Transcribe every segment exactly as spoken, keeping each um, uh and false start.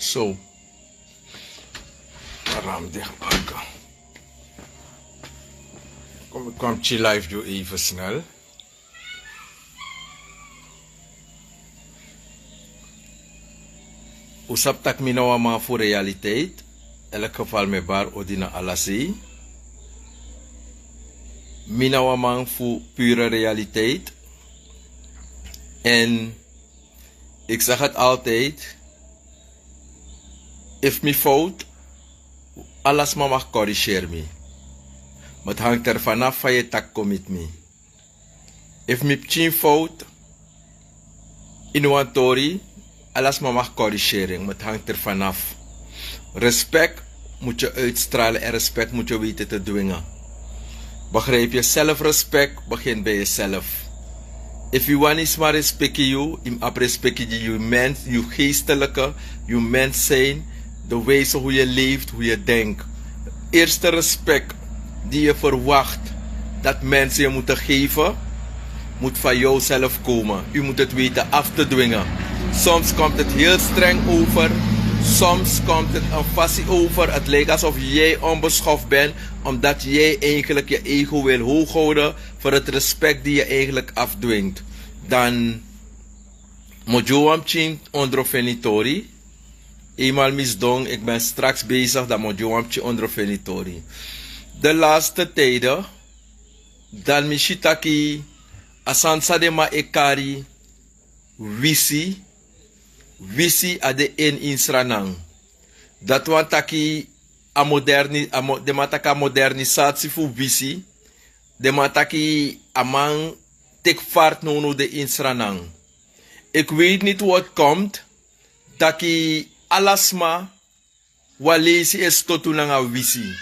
So, aram dicht maken. Kom, ik kwam chi live you even snel. Un sabi tak' mi na wan man fu realiteit. Elk geval mi e bari odi na ala sei. Mi na wan man fu pure realiteit. En ik zeg het altijd, efu mi fout, ala sma mag corrigeer mi. Ma het hangt er vanaf fa yu e taki kon miti mi. Efu mi pikin fout ini wan tori, ala sma mag corrigering, ma het hangt er vanaf. Respect moet je uitstralen en respect moet je weten te dwingen. Begrijp je? Zelfrespect begint bij jezelf. Efu yu wani sma respecti yu, yu mus abi respecti gi yu mens, yu geestelijke, yu mens zijn, de wijze hoe je leeft, hoe je denkt. Eerste respect die je verwacht dat mensen je moeten geven, moet van jouzelf komen. U moet het weten af te dwingen. Soms komt het heel streng over. Soms komt het een fassie over. Het lijkt alsof jij onbeschoft bent, omdat jij eigenlijk je ego wil hoog houden voor het respect die je eigenlijk afdwingt. Dan mo gi wan pikin ondro fu en tori. Eenmaal mi sidon, ik ben straks bezig, dan mo gi wan pikin ondro fu en tori. De laatste tijden, dan mi si taki a sani san den man e kari wisi, wisi a de en ini Sranan. Dati wani taki a moderni-, a mo-, den man taki a modernisasi fu wisi, den man taki a man teki fart nownow de ini Sranan. Ik weet niet hoe het komt taki ala sma wan leisi e skotu nanga wisi.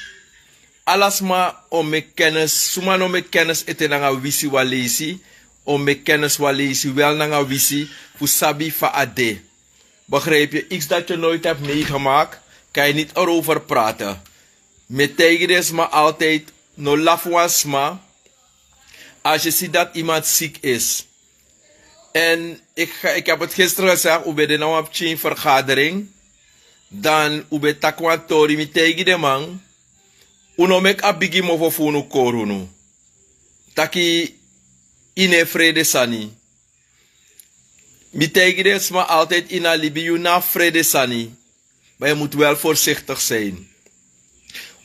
Ala sma o meki kennis, suma no meki kennis ete nanga wisi wan leisi, o meki kennis wan leisi wel nanga wisi fu sabi fa a de. Begrijp je? Iets dat je nooit hebt meegemaakt, kan je niet erover praten. Mi e taigi den sma altijd, no lafu wan sma als je ziet dat iemand ziek is. En ik, ga- ik heb het gisteren gezegd, un ben de na wan pikin vergadering. Dan un ben taki wan tori, mi taigi den man, un no meki a bigi mofo fu unu kori unu. Taki yu no e frede sani. Mi taigi den sma altijd, ini a libi yu no abi frede sani. Maar je moet wel voorzichtig zijn.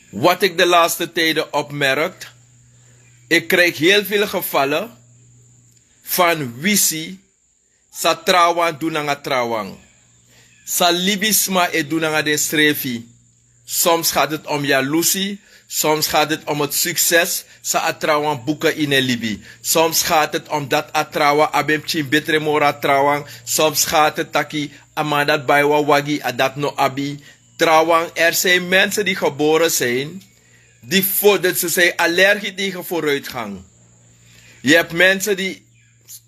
Wat ik de laatste tijden opmerk, ik krijg heel veel gevallen van wisi san trawan du nanga trawan. San libisma e du nanga densrefi. Soms gaat het om jaloezie, soms gaat het om het succes san a trawan boeken ini en libi. Soms gaat het omdat a trawan abi en pikin betre moro a trawan. Soms gaat het taki a man dati bai wan wagi, a dati no abi. Trawan, er zijn mensen die geboren zijn die voor, dat ze zijn allergisch tegen vooruitgang. Je hebt mensen die,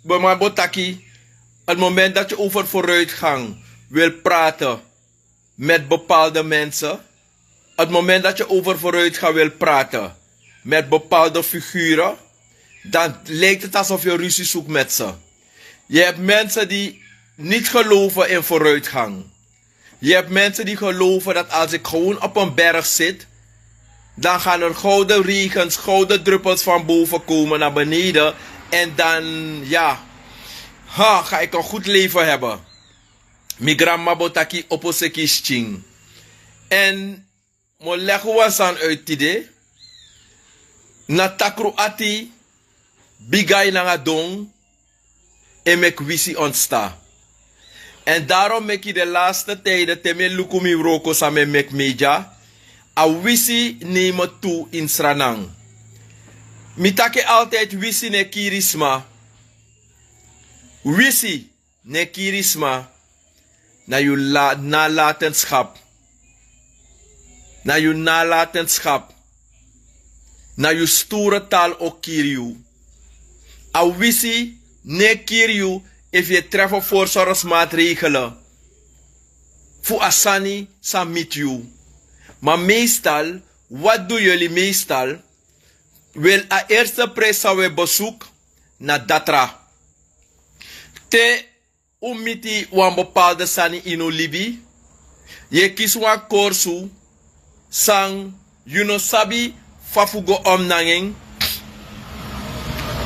bij mij botaki, het moment dat je over vooruitgang wil praten met bepaalde mensen, het moment dat je over vooruitgang wil praten met bepaalde figuren, dan lijkt het alsof je ruzie zoekt met ze. Je hebt mensen die niet geloven in vooruitgang. Je hebt mensen die geloven dat als ik gewoon op een berg zit, dan gaan er gouden regens, gouden druppels van boven komen naar beneden. En dan, ja, ha, ga ik een goed leven hebben. Mi granmama bo taki opo seki skin. En mi o legi wan sani uit tide. Na takru ati, bigai nanga don, e meki wisi ontsta. En daarom meki de laatste tijden te mi e luku mi wroko san mi e meki media, a wisi nemen tu ini Sranan. Mi taki altijd wisi no e kiri sma. Wisi no e kiri sma. Na yu la-, nalatenschap. Na yu nalatenschap. Na yu stoere taal o kiri yu. A wisi no e kiri yu efu yu e treffen voorzorgsmaatregelen fu a sani san miti yu. Maar meestal, wat doen jullie meestal? Wel, a eerste prijs san we bezoek na datra. Te un miti wan bepaalde sani ini un libi, Yu e kisi wan korsu san yu no sabi fa fu go om nanga en.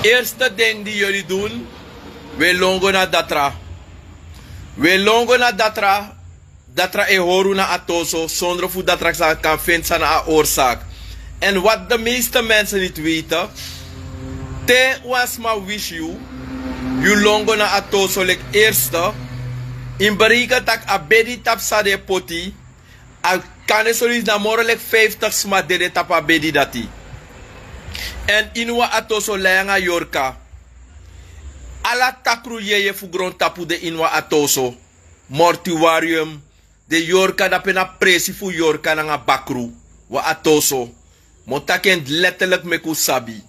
Erste den di yori dun, wi e lon go na datra. Wi e lon go na datra. Datra e hori unu na a toso sondro fu datra san kan feni san na a orsaki. Èn wat de meeste mensen niti weite, te wan sma wisi yu, yu lon go na a toso leki erste. Yu mus bereiken tak' a bedi tapu san den e poti, a kan de solisi na moro leki fiftig sma dede tapu a bedi dati. Èn ini wan atoso lai nanga yorka. Ala takru yeye fu grontapu de ini wan atoso. Mortuarium, de yorka dape na presi fu yorka nanga bakru. Wan atoso. Mi o taki en letterlijk meki un sabi.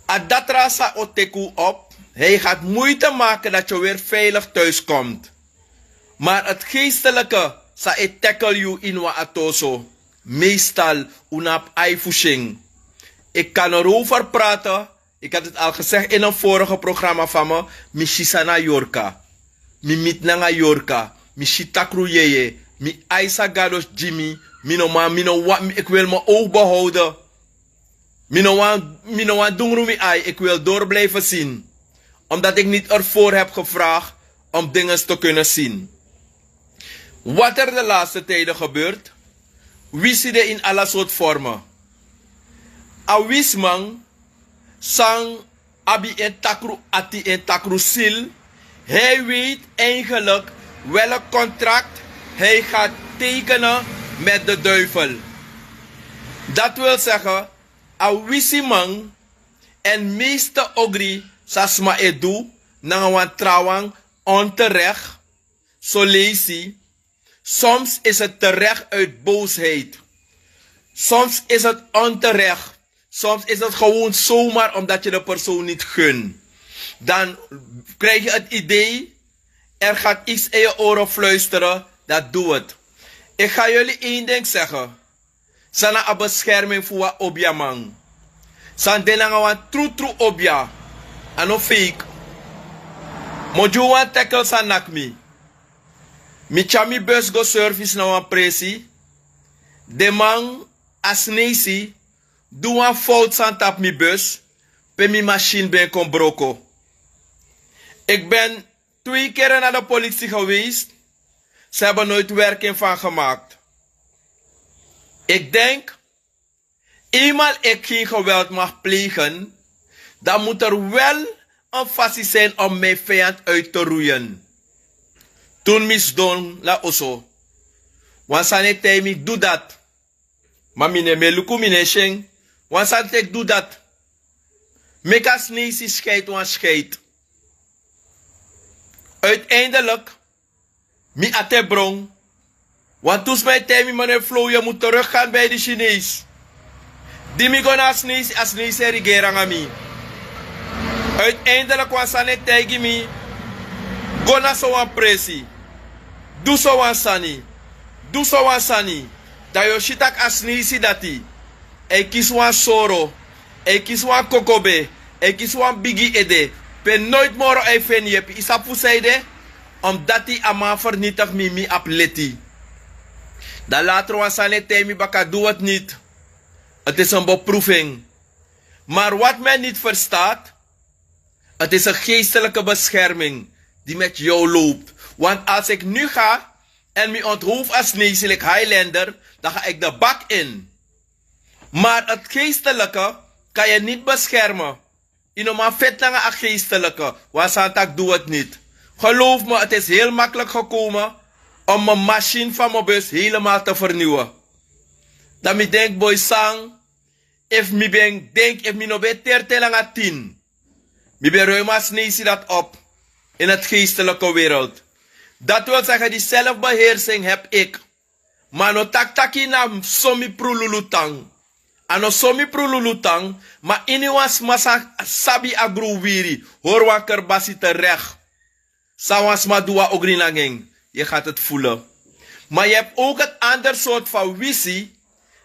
A datra san o teki un op, hij gaat moeite maken dat je weer veilig thuis komt. Maar het geestelijke san e tackle yu ini wan atoso, meestal un no abi ai fu si en. Ik kan erover praten. Ik had het al gezegd in een vorige programma van me. Mi si san na yorka. Mi miti nanga yorka. Mi si takru yeye. Mi ai san gado gi mi. Mi no man, mi no wan, ik wil mijn oog behouden. Mi no wan, mi no wan dungru mi ai, ik wil door blijven zien. Omdat ik niet ervoor heb gevraagd om dingen te kunnen zien. Wat er de laatste tijden gebeurt, wisi de in alle soort vormen. A wisiman san abi en takru ati, en takru ziel, hij weet eigenlijk welk contract hij gaat tekenen met de duivel. Dat wil zeggen, a wisiman en meeste ogri san sma e du nanga wan trawan onterecht. Solesi, soms is het terecht uit boosheid. Soms is het onterecht. Soms is het gewoon zomaar omdat je de persoon niet gun. Dan krijg je het idee, er gaat iets in je oren fluisteren, dat doe het. Ik ga jullie één ding zeggen. San na a bescherming fu wan obiaman. San de nanga wan trutru obia. A no fake. Mi o gi un wan tekel san naki mi. Mi tyari mi bus go service na wan presi. Den man, a sneisi, du wan fowtu san tapu mi bus, pe mi masin ben kon broko. Ik ben twee keren na de politie geweest. Ze hebben nooit werking van gemaakt. Ik denk, eenmaal ik geen geweld mag plegen, dan moet er wel een fasi zijn om mijn vijand uit te roeien. Toen mi sidon na oso, wan sani e taigi mi: doe dat. Ma mi no e luku, mi no e si en. Wan sani taigi: doe dat. Meki a sneisi skeiti wan skeiti. Uiteindelijk, mi ati e bron. Wantu sma e taigi mi: meneer Flow, je moet teruggaan bij de Chinees. Di mi go na a sneisi, a sneisi e rigeri nanga mi. Uiteindelijk wan sani e taigi mi: go na sowan presi. Du sowan sani. Du sowan sani. Dan yu o si tak' a sneisi dati, a e kisi wan soro, a e kisi wan kokobe, a e kisi wan bigi ede, pe noiti moro a e feni yepi. Yu sabi fu san ede? Omdati a man fernitigi mi, mi abi leti. Dan later wan sani e taigi mi baka: doe het niet. Het is een beproeving. Maar wat men niet verstaat, het is een geestelijke bescherming die met jou loopt. Want als ik nu ga en mi onthoof a sneisi leki Highlander, dan ga ik de bak in. Maar het geestelijke kan je niet beschermen. Yu no man feti nanga a geestelijke. Wan sani taki: doe het niet. Geloof me, het is heel makkelijk gekomen om mijn machine van mijn bus helemaal te vernieuwen. Dan mi denk: boy, san, efu mi ben denk, efu mi no ben teri te nanga tin, mi ben ruim a sneisi dati op in het geestelijke wereld. Dat wil zeggen, die zelfbeheersing heb ik. Ma a no taki taki na so mi prululu tan. A no so mi prululu tan, ma iniwan sma san sabi a gron wiri, hori wan kerbasi terek. San wan sma du wan ogri nanga en, yu gaat het voelen. Maar je hebt ook het ander soort van wisi.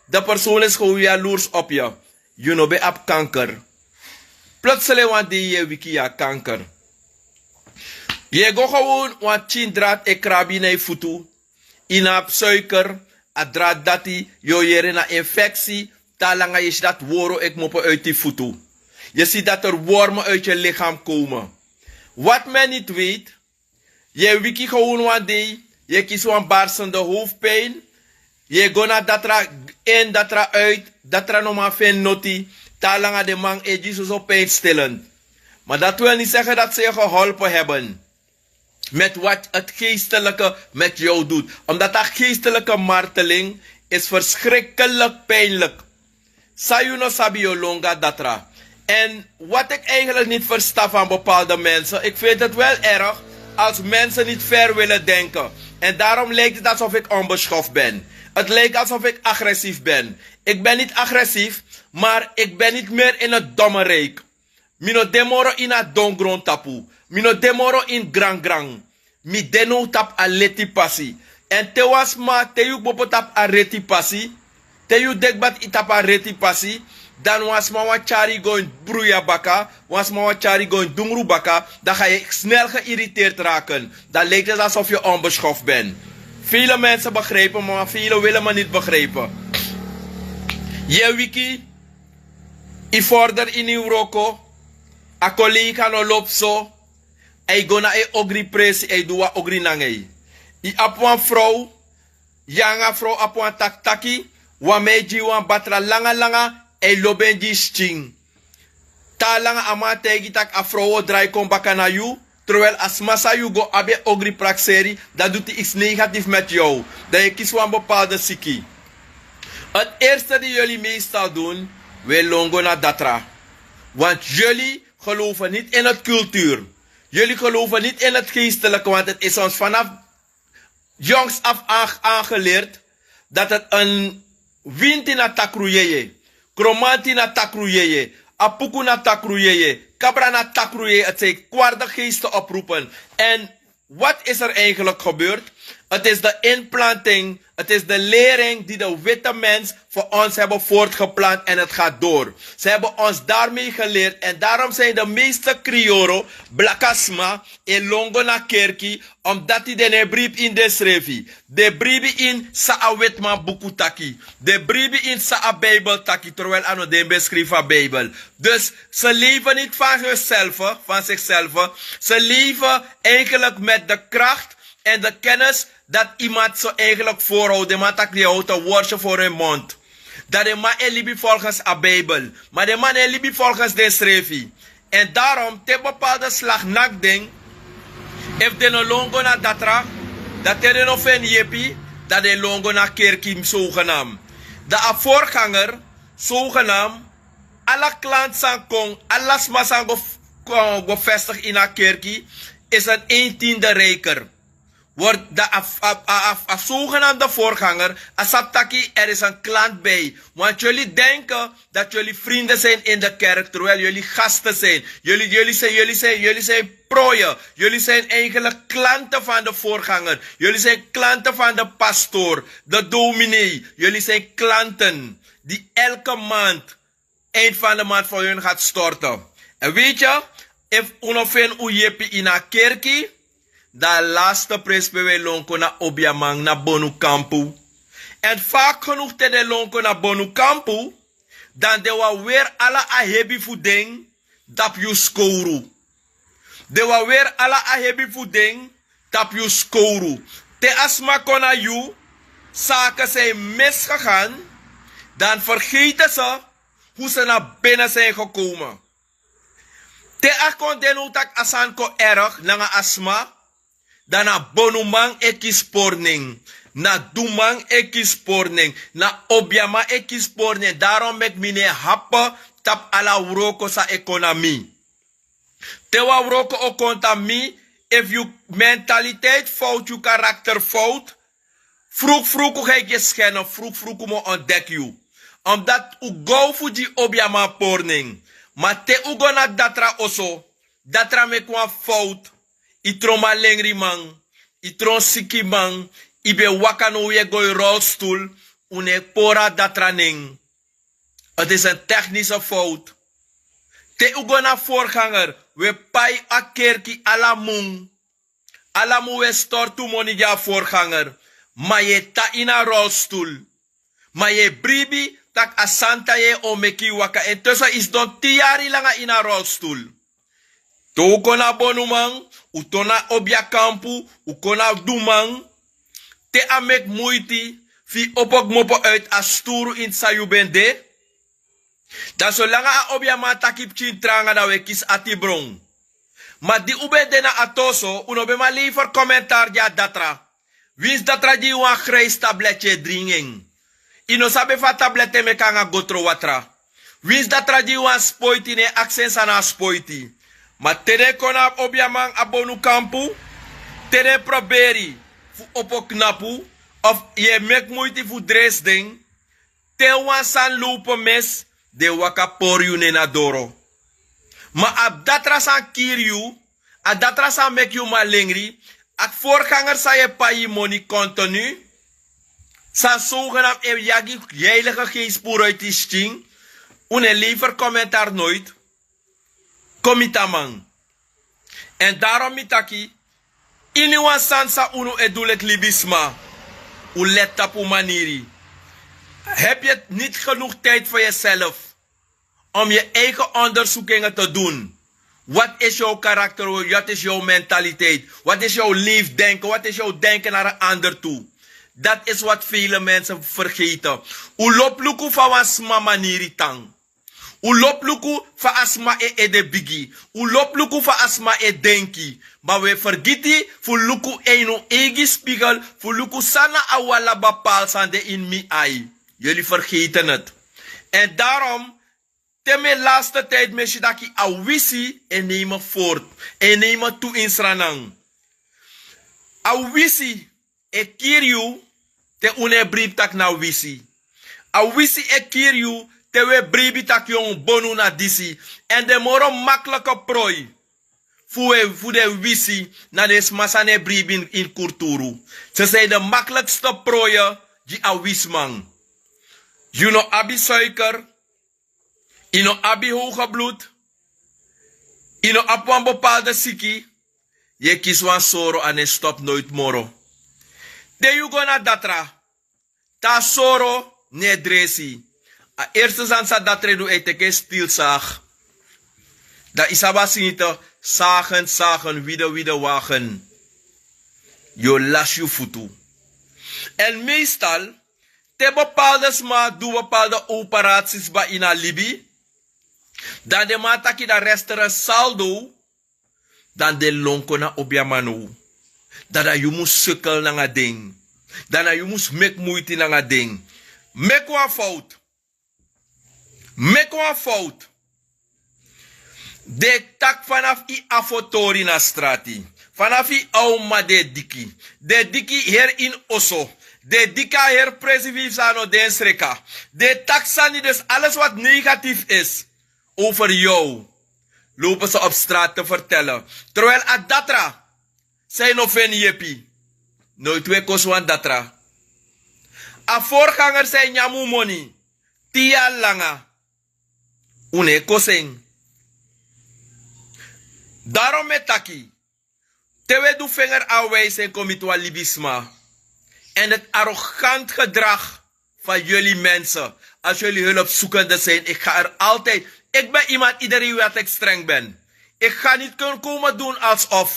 De persoon is gewoon jaloers op je. Yu no ben abi kanker. Plotseling wan dei yu e wiki yu abi kanker. Yu e go gewoon, wan pikin draad e krabi yu na yu futu. Yu no abi suiker, a dra dati yu o yere na infeksi. Te a langa yu e si dati woro e kmopo uiti yu futu. Yu e si dati er wormen uiti yu lichaam komen. Wat men niti weiti, yu e wiki gewon wan dei, yu e kisi wan barsende howfpin. Yu e go na datra, in datra uiti, datra no man feni noti. Te a langa den man e gi soso pin stilent. Ma dati wil niti sege dati se yu geholpen heben. Met wat het geestelike met jou doet. Omdat a geestelike marteling is verschrikkelik pijnlik. San yu no sabi yu o lon go na datra. En wat ik eigenlijk niti ferstan fan bepaalde mensen, ik vind het wel erg als mensen niet ver willen denken. En daarom lijkt het alsof ik onbeschoft ben. Het lijkt alsof ik agressief ben. Ik ben niet agressief, maar ik ben niet meer in het domme rijk. Mi no de moro ini a don grontapu. Mi no de moro ini grangran. Mi de now tapu a leti pasi. Èn te wan sma, te yu kmopo tapu a reti pasi, te yu de kba tapu a reti pasi, dan wan sma wani tyari yu go ini bruya baka, wan sma wani tyari yu go ini dungru baka, dan ga yu snel geïrriteerd raken. Dan lijkt het alsof je onbeschoft bent. Vele mensen begrijpen me, maar vele willen me niet begrijpen. Yu e wiki, yu vorder ini yu wroko, a collega no lobi so, a e go na en ogri presi, a e du wan ogri nanga yu. Yu abi wan frow, yu nanga a frow abi wan taki taki, wan man e gi yu wan batra langa langa, a e lobi en gi yu skin. Te a langa a man taigi yu tak' a frow o drai kon baka na yu, terwijl a sma san yu go abi en ogri prakseri, dan du yu iets negatief met yu, dan yu e kisi wan bepaalde siki. Het eerste die jullie meestal doen, wil lon go na datra. Want jullie geloven niet in het cultuur. Jullie geloven niet in het geestelijke, want het is ons vanaf jongs af aan aangeleerd dat het een winti na takru yeye, kromanti na takru yeye, apuku na takru yeye, kabra na takru yeye. Het zijn kwaade geesten oproepen. En wat is er eigenlijk gebeurd? Het is de inplanting, het is de lering die de witte mens voor ons hebben voortgeplant en het gaat door. Ze hebben ons daarmee geleerd en daarom zijn de meeste Krioro, blakasma, e lon go na kerki, omdat den no e bribi ini densrefi. Den e bribi ini san a wetiman buku taki. Den e bribi ini san a Bijbel taki, terwijl a no den ben skrifi a Bijbel. Dus ze leven niet van hunzelf, van zichzelf. Ze leven eigenlijk met de kracht en de kennis dat iemand ze eigenlijk voorhoudt. Den man taki den e houdt een woordje voor hun mond. Dat den man e libi volgens a Bijbel. Maar den man no e libi volgens densrefi. En daarom, te bepaalde slag naki den, efu den no lon go na datra, dan te den no feni yepi, dan den lon go na kerki, zogenaamd. Dan a voorganger, zogenaamd, ala klanti san kon, ala sma san go, go, go vestig ini a kerki, is een een tiende rijker. Wordt de af, af, af, af, zogenaamde voorganger, a sabi taki er is een klant bij. Want jullie denken dat jullie vrienden zijn in de kerk, terwijl jullie gasten zijn. Jullie, jullie zijn, jullie zijn, jullie zijn prooien. Jullie zijn eigenlijk klanten van de voorganger. Jullie zijn klanten van de pastoor, de dominee. Jullie zijn klanten die elke maand, eind van de maand, voor hun gaat storten. En weet je, efu un no feni un yepi ini a kerki, dan a laste presi pe un e lon kon na obiaman, na bonukampu. En vaak genoeg te den lon kon na bonukampu, dan den wani weri ala a hebi fu den tapu yu skowru. Den wani weri ala a hebi fu den tapu yu skowru. Te a sma kon na yu, zaken zijn misgegaan, dan vergeten ze hoe ze naar binnen zijn gekomen. Te a kon de now tak' a sani kon erg nanga a sma, dan na bonuman e kisi pori nen, na duman e kisi pori nen, na obiaman e kisi pori nen. Daarom meki mi no e happen tapu ala wroko san e kon na mi. Te wan wroko o kon tapu mi, efu yu mentaliteit fout, yu karakter fout, frukfruku ga yu gi en skennen, frukfruku mi o ontdeki yu. Omdat un go fu gi obiaman pori nen. Ma te un go na datra oso, datra meki wan fout, yu tron malengriman, yu tron sikiman, yu ben waka now yu e go ini rolstoel, un no e pori a datra nen. Het is een technische fout. Te un go na voorganger, un e pai a kerki ala mun. Ala mun un e stortu moni gi a voorganger. Ma yu e tan ini a rolstul. Ma yu e bribi tak' a santa yu e o meki yu waka en tusu a yu sidon tin yari langa ini a rolstul. Te un kon na bonuman, un ton na obiakampu, un kon na duman. Te a meki muiti fu yu opo kmopo uiti a sturu ini san yu ben de. Dan solanga a obiaman taki pikin tranga dan un e kisi ati bron. Ma di un ben de na a toso un no ben man lever komentar gi a datra. Winsi datra gi yu wan grijsi tableti e dringi en. Yu no sabi efu a tableti e meki nanga gotro watra. Winsi datra gi yu wan spoiti ne en aksi en san na a spoiti. Ma te den kon na a obiaman a bonukampu, te den proberi fu opo knapu of yu e meki muiti fu dresi den, te wan sani lowpu mesi, den waka pori yu nen na doro. Ma a datra san kiri yu, a datra san meki yu malengri, a forganger san yu e pai yu moni kontinu, san sogenam e yagi heilige geest puru uiti yu skin. Un no e lever komentar noit. Kon mi taman. Èn darom mi taki, ini wan sani san unu e du leki libisma, un leti tapu un maniri. Hebi yu niti genoeg tidi fu yuself om yu eigen ondersukingen te dun? Wat isi yu karakter? Wat isi yu mentaliteit? Wat isi yu leefdenken? Wat isi yu denken na den ander tu? Dati isi wat vele mense fergeten. Un lobi luku fa wan sma maniri tan. Un lobi luku fa a sma e ede bigi. Un lobi luku fa a sma e denki. Ma un e fergiti fu luku ini un eigi spigel fu luku san na a wala bapal san de ini mi ai. Yuli fergeten neti. Èn darom, te mi e laste tidi mi e si daki a wisi e nemen fortu, e nemen tu ini sranan. A wisi e kiri yu te un no e bribi tak' na wisi. A wisi e kiri yu te un e bribi tak' yu o bonu na disi. Èn den moro maklike proi fu den wisi na den sma san no e bribi ini kurturu. Sesei den maklikste proi gi a wisiman. Yu no abi suiker. Yu no abi howge blud. Yu no abi wan bepalde siki. Yu e kisi wan soro a no e stopu noiti moro. Te yu go na datra, te a soro no e dresi, a erste sani san datra e du e teki en stilsagi. Dan yu sabi a sinite, sagen sagen wide wide wagen. Yu o lasi yu futu. Èn meestal te bepalde sma du bepalde operasi sba ini a libi, dan den man taki dan resteren saldo. Dan den lon kon na obiaman now. Dan dan yu mus sekel nanga den. Dan dan yu mus meki muiti nanga den. Meki wan fowtu. Meki wan fowtu. Den e taki fanafu yu afo tori na strati. Fanafu yu awma den e diki. Den e diki heri ini oso. Den e diki a heri presi fu yu fu san a no de en sreka. Den e taki sani dus ales wati negatifu isi over yu. Lopen se op strati te fertelen, terwili a datra san yu no feni yepi. Noiti un e kosi wan datra. A forganger san e nyan mi un moni tin yari langa, un no e kosi en. Darom mi e taki, te un e du fenger anwijsi en kon miti wan libisma, èn dati arogant gedrag van yuli mense, als yuli hulpsukende sin iki ga er altidi. Iki ben imand ideri wetlik streng ben. Iki ga niti kon komen dun alsof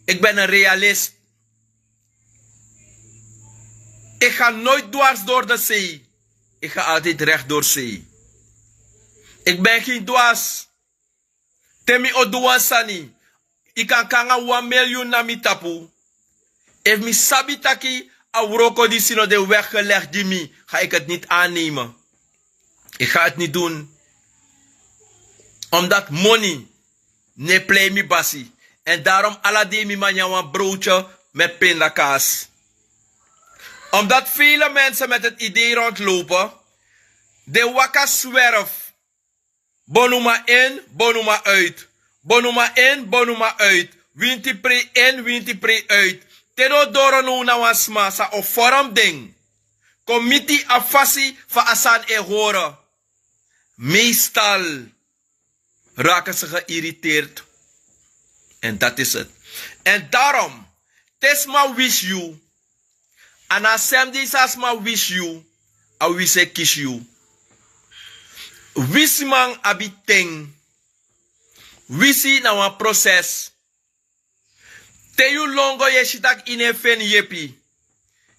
iki ben en realist. Iki ga noiti dwars dori de sei. Iki ga altidi rekti dori sei. Iki ben gen dwars. Te mi o du wan sani, yu kan kon nanga wan milyun na mi tapu. Efu mi sabi taki a wroko disi no de weggelegi gi mi, ga iki niti annemen. Iki ga niti dun. Omdati moni no e plei mi basi. Èn darom ala dei mi man nyan wan browtye meti pindakaas. Omdati vele mense meti eti idei rontlopen, den waka swerfu. Bonuma in, bonuma uit. Bonuma in, bonuma uit. Winti prei in, winti prei uit. Te den o doro now na wan sma san o forom den, kon miti a fasi fa a sani e hori. Meestal raken se geiriteert. En dat is het. En darom, te sma wisi yu, A na a sem di san a sma wisi yu, a wisi e kisi yu. Wisiman abi ten. Wisi na wan proses. Te yu lon go yu e si tak' yu no e feni yepi.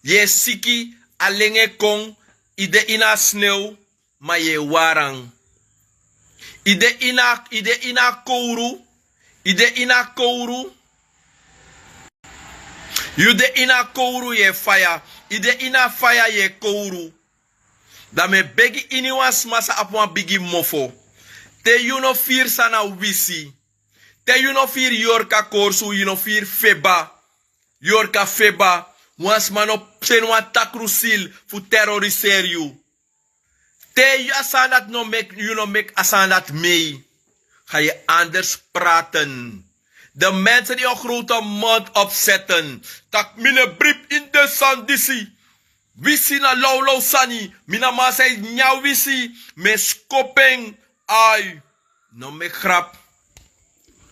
Yu e siki, a lengo e kon, yu de ini a snew, ma yu e waran. Yu de ini a yu de ini a kowru. Yu de ini a kowru. Yu de ini a kowru yu e faya. Yu de ini a faya yu e kowru. Dan mi e begi iniwan sma san abi wan bigi mofo. Te yu no firi san na wisi. Te yu no firi yorka korsu, yu no firi feba. Yorka feba. Wan sma no seni wan takru sil fu teroriseri yu. Te yu a sani dati no meki yu no meki a sani dati mei, ga yu anders praten. De mensen die en grote mond opzetten, tak' mi no e bribi ini den sani disi. Wisi na lawlaw sani. Mi na man san e nyan wisi. Mi e skopu en. Ai. No meki grap.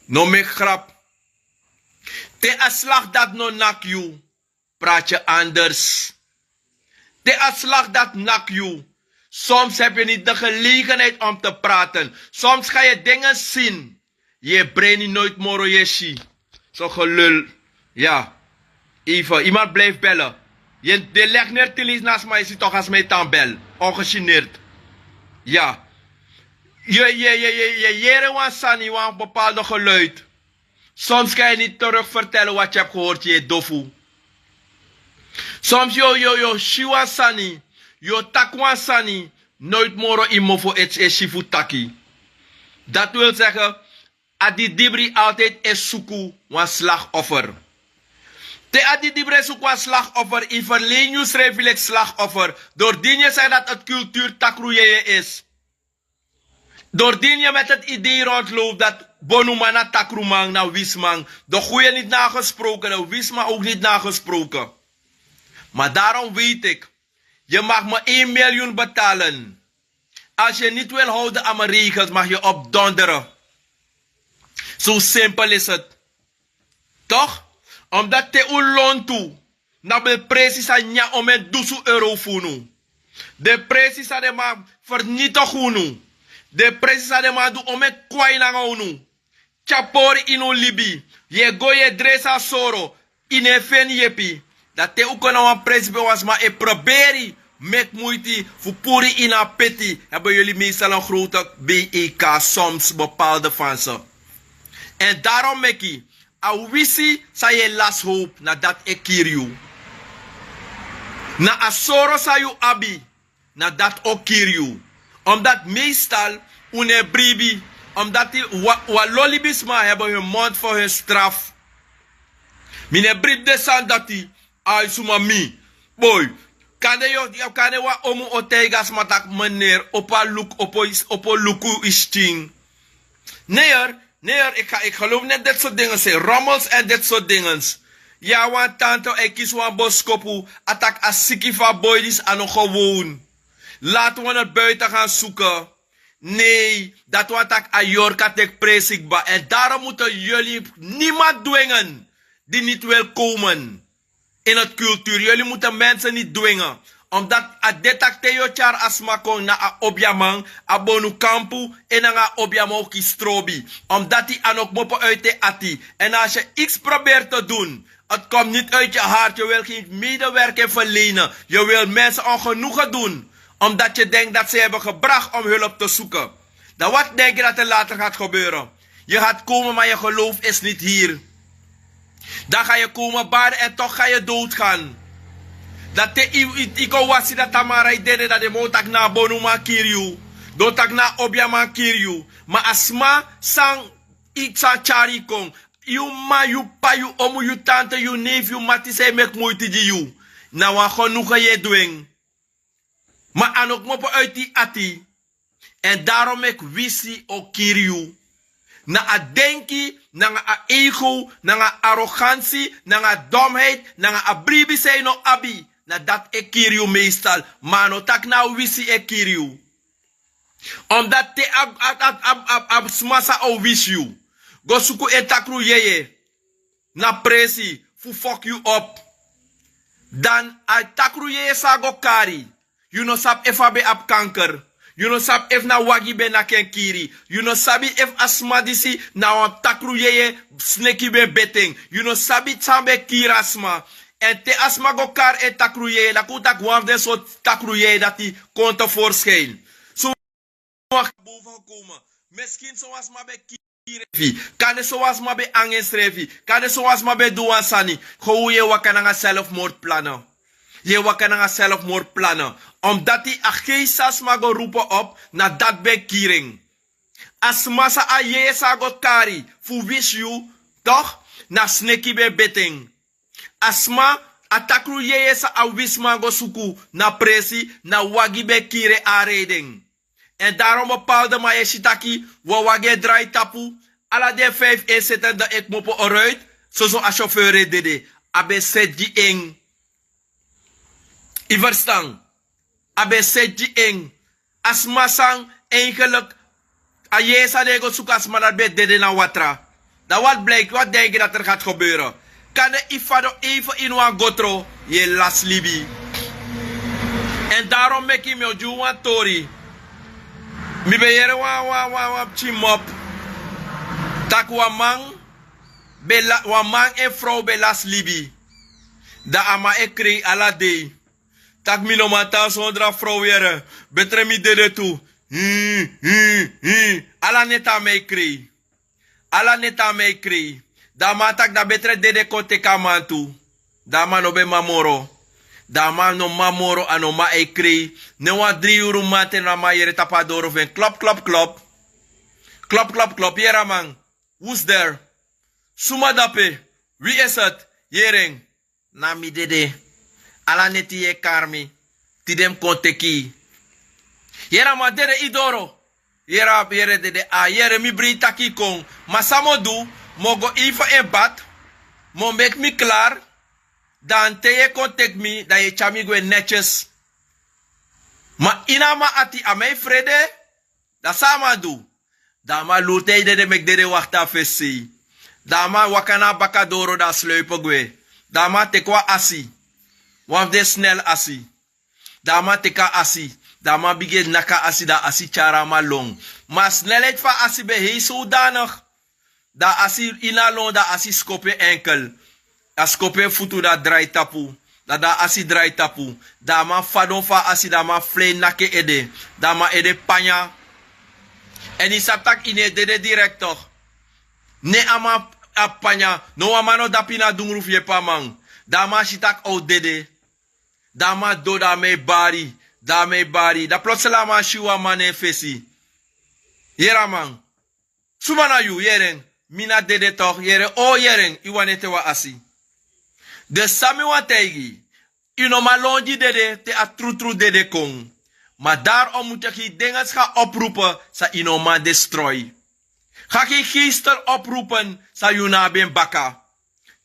No meki grap. Te a slagdad no naki yu, prati yu anders. Te a slagdad naki yu, soms hebi yu niti de gelegenheid om te praten. Soms ga yu dingen sini. Yu e breini noit moro yu e si. So gelul. Ya. Even iemand blijfi bele. Yu de leg neri tin lesi na sma yu si tok a sma e tan bel. Ongesinirti. Ya. Yu yu yu yu yu yere wan sani wan bepalde geluid. Soms kan yu niti teruk ferteli wati yu hebi gehorti yu e dofu. Soms yu o yu o si wan sani, yu o taki wan sani. Noit moro yu mofo e si fu taki. Dati wil sege, a didibri altijdi e suku wan slagoffer. Te a didibri e suku wan slagoffer yu ferleni yusrefi leki slagoffer. Dori dini yu sege dati a kulturu takru yeye isi. Dori dini yu meti a idei rondlopu dati bonuman na takruman na wisiman. De guye niti na a gesproken de wisman ouk niti na a gesproken. Ma darom weiti eki, yu magi mi en milyun betalen, asi yu niti wil howden an mi regels magi yu opdonderen. So simpel isi eti. Tok'? Omdati te un lontu na ben presi san nyan omen dusun euro fu unu. Den presi san den man fernitigi unu. Den presi san den man du omen kwai nanga unu. Tyari pori ini un libi. Yu e go yu e dresi a soro. Yu no e feni yepi. Dan te un kon na wan presi pe wan sma e preberi meki muiti fu puru yu ini a peti, hebi yuli meestal en grote bek soms bepalde fanse. Èn darom meki a wisi san yu e lasi howpu na dati e kiri yu. Na a soro san yu abi, na dati o kiri yu. Omdati meestal un no e bribi. Omdati wan lo libisma hebi hun mond fu hun strafu. Mi no e bribi den sani dati. Ai suma mi. Boi, kande yu o kande wan omu o taigi a sma tak' meneri opo a luku opo luku yu skin. Neer, neer eki ga eki gelofu neti deti sort dingens en rommels èn deti sort dingens. Yu a wan tante e kisi wan boskopu. A taki a siki fu a boi disi a no gewown. Lati wan noti buiten gan suke. Nei, dati wan taki a yorka teki presi kba èn darom mutu yuli niman dwengen di niti wil komen. Ini a kulturu yuli mutu mensen niti dwengen. Omdati a de tak' te yu o tyari a sma kon na a obiaman, a bonukampu, en nanga a obiaman o kisi strobi. Omdati a no kmopo uiti en ati. Èn asi yu iks proberi te dun, eti komi niti uiti yu harti yu wil gen medewerking ferlenen. Yu wil mensen ongenoegen dun. Omdati yu denki dati san yu hebi gebraki om hulp te suken. Dan wati denki dati later gati gebeuren? Yu gati komen ma yu gelowfu isi niti hiri. Dan ga yu komen bari èn tok' ga yu dowtu gan. Dan te yu kon wasi dati a mara yu dede dan den man o taki na a bonuman kiri yu. Den o taki na a obiaman kiri yu. Ma a sma san yu san tyari yu kon, yu m'ma yu p'pa yu omu yu tante yu neifi yu mati san e meki muiti gi yu, na wan genuge yu e du en. Ma a no kmopo uiti yu ati. Èn darom meki wisi o kiri yu. Na a denki nanga a ego nanga a arogansi nanga a domheit nanga a bribi san yu no abi, na dati e kiri yu meestal. Ma a no taki na a wisi e kiri yu. Omdati te a sma san o wisi yu go suku en takru yeye na presi fu foki yu op. Dan a takru yeye san a go kari, yu no sabi efu a ben abi kanker. Yu no sabi efu na wagi ben naki en kiri. Yu no sabi efu a sma disi na wan takru yeye, sneki ben beti en. Yu no sabi san ben kiri a sma. Èn te a sma go kari en takru yeye, dan kon un taki wan fu den sortu takru yeye dati kon te voorschijn. Sowan sma ben kiri srefi. Kande sowan sma ben angi ensrefi. Kande sowan sma ben du wan sani. How yu e waka nanga selfmoordplannen? Yu e waka nanga selfmoordplannen. Omdati a geest san a sma go roepen op, na dati ben kiri en. A sma san a yeye san a go kari fu wisi yu, toch, na sneki ben beti en. A sma, a takru yeye san a wisiman go suku na presi, na wagi ben kiri en, a rei den. Èn daarom bepaalde man yu e si taki wan wagi e drai tapu, ala den vijf inzittenden e kmopo eruit, soso a chauffeur e dede. A ben seti gi en. Yu verstan? A ben seti gi en. A sma san, eigenlijk, a yeye san den e go suku a sma dati ben dede na watra. Dan wat blijkt, wat denk je dat er gaat gebeuren? Kande yu fadon even ini wan gotro, yu e lasi libi. Èn daarom meki mi o gi unu wan tori. Mi ben yere wan, wan, wan, wan pikin mop. Taki wan man, ben la-, wan man èn frow ben lasi libi. Dan a man e krei ala dei. Taki mi no man tan sondro a frow yere. Betre mi dede tu. Hmm, hmm, hmm. Ala neti a man e krei. Ala neti a man e krei. Dan a man taki dan betre dede kon teki a man tu. Dan a man no ben man moro. Dan a man no man moro, a no man e krei. Ne wan dri yuru mamanten na a man yere tapu a doro fu en. Klop, klop, klop. Klop, klop, klop. Yere a man. Who's there? Suma dape? Wie is het? Yere en. Na mi dede. Ala neti yu e kari mi. Tide mi kon teki yu. Yere a man, dede, yu doro. Yere a, yere dede, a yere, mi bribi taki yu kon. Ma san mi o du, mi o go even en bad. Mi o meki mi klari. Dan te yu e kon teki mi, dan yu e tyari mi gwe netjes. Ma ini a man ati, a man e frede. Dan san a man du? Dan a man luru te yu dede, meki dede wakti a fesi sei. Dan a man waka na a baka doro, dan a sluipi gwe. Dan a man teki wan asi. Wan fu den snel asi. Dan a man teki a asi. Dan a man bigin e naki a asi, dan a asi tyari a man lon. Ma a snelheid fu a asi ben hei zodanig. Dan a asi ini a lon, dan a asi skopu en enkel. A skopu en futu, dan a drai tapu. Dan, dan a asi drai tapu. Dan a man fadon fu a asi, dan a man flei naki en ede. Dan a man ede panya. Èn yu sabi taki yu no e dede direct toch. Ne a man abi panya. No wan man no dapu ini a dungru fu yepi a man. Dan a man si taki a o dede. Dan a man doro, dan a man e bari. Dan a man e bari. Dan plotseling a man si wan man na en fesi. Yere a man. Suma na yu? Yere en. Mi na dede toch. Yere, o yere en. Yu wani ete wan asi. Dus san mi wani taigi yu, yu no man lon gi dede te a trutru dede kon. Ma daarom moet je geen dingen gaan oproepen san yu no man destroy. Ga geen geesten oproepen san yu no abi en baka.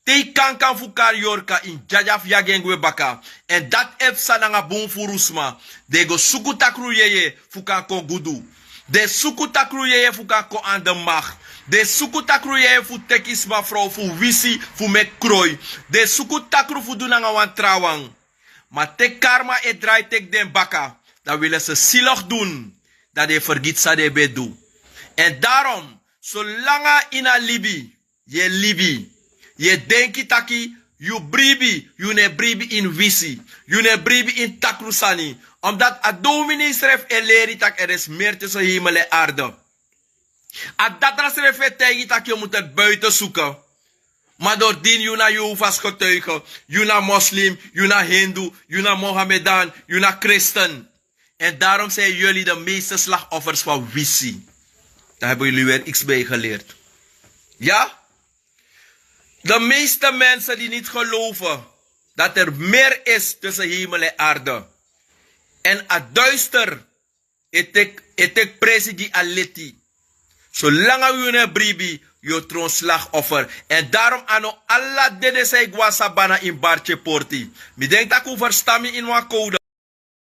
Te yu kankan fu kari yorka, yu dyaden fu yagi en gwe baka. Èn dati e psa nanga bun furu sma. Den e go suku takru yeye fu kan kon gudu. Den e suku takru yeye fu kan kon aan de macht. Den e suku takru yeye fu teki sma frow fu wisi, fu meki kroi. Den e suku takru fu du nanga wan trawan. Ma te karma e drai teki den baka, dan willen ze zielig doen. Dan den e fergiti san den ben du. Èn daarom, solanga ini a libi yu e libi, yu e denki taki yu bribi, yu no e bribi ini wisi, yu no e bribi ini takru sani. Omdat a domini srefi e leri taki er is meer tussen hemel en aarde. A datra srefi e taigi taki yu moet het buiten zoeken. Maar doordien yu na Jehovah's getuige, yu na moslim, yu na hindoe, yu na Mohammedan, yu na christen. En daarom zijn jullie de meeste slachtoffers van wisi. Daar hebben jullie weer iets bij geleerd. Ja? De meeste mensen die niet geloven dat er meer is tussen hemel en aarde. En het duister, e teki, e teki presi gi a leti. Solanga yu no e bribi, yu o tron slachtoffers. En daarom a no ala dede san e gwe na sabana ini barki e porti. Mi denki tak' un ferstan mi ini wan code.